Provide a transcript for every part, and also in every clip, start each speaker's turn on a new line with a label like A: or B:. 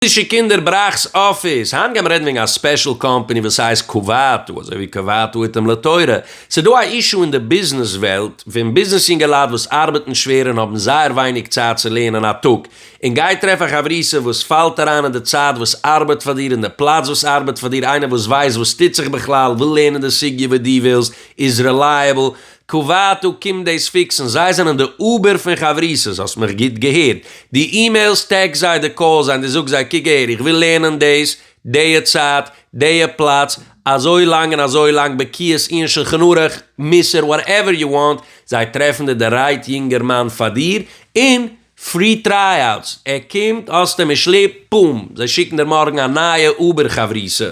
A: אידישע קינדער בראך'ס אפיס. היינט גיימער רעדן וועגן א special company וואס הייסט קבעתו, אזוי ווי קבעתו עתים לתורה. ס'איז דא א issue אין די ביזנעס וועלט, פון ביזנעס יונגעלייט וואס ארבעטן שווער און האבן זייער ווייניג צייט צו לערנען א טאג. און גיי טרעף א חברותא וואס פאלט אריין אין די צייט וואס ארבעט פאר דיר און די פלאץ וואס ארבעט פאר דיר, איינער וואס ווייסט וואס טוט זיך בכלל, וויל לערנען די סוגיא וואס דו ווילסט, איז reliable. קבעתו קומט דאס fix ן, זיי זענען די Uber פון חברותות, האסט מיך גוט געהערט. די emails text זיי, די call זיי און דו זאגסט זיי קוק אהער איך וויל לערנען דאס, דיע צייט, דיע פלאץ, אזוי לאנג און אזוי לאנג, בקיאות אין שלחן ערוך, מוסר, whatever you want, זיי טרעפן דיר די right יונגערמאן פאר דיר, און free tryouts, ער קומט, האסט אים אין שלעפ, בום, זיי שיקן דיר מארגן א נייע Uber חברותא.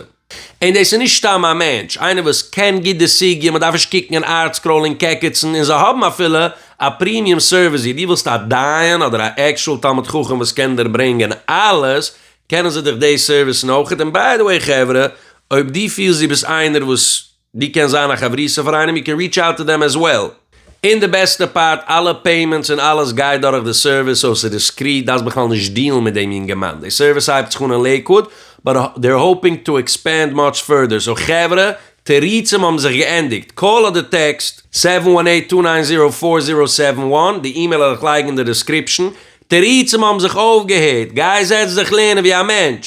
A: און דאס איז נישט סתם א מענטש, איינער וואס קען גוט די סוגיא, מען דארף נישט קוקן אין ArtScroll און קעקעצן, און זיי האבן אפילו א premium service ווי דו ווילסט א דיין אדער א actual תלמיד חכם וואס קען דיר ברענגען אלעס, קענען זיי דיך דאס service ן אויכעט, און by the way חברה, אויב דו פילסט דו ביסט איינער וואס דו קענסט זיין א חברותא פאר איינעם, you can reach out to them as well. און די בעסטע part, אלע payments און אלעס גייט דורך די service, so ס'איז discreet, דארפסט בכלל נישט deal ן מיט דעם יונגערמאן. די service הייבט זיך אן אין לעיקוואוד, but they're hoping to expand much further, so חברה, תירוצים האבן זיך געענדיגט, call אדער text, 718-290-4071, די אימעיל וועל איך לייגן אין די description, תירוצים האבן זיך אויפגעהערט, גיי זעץ דיך לערנען ווי א מענטש.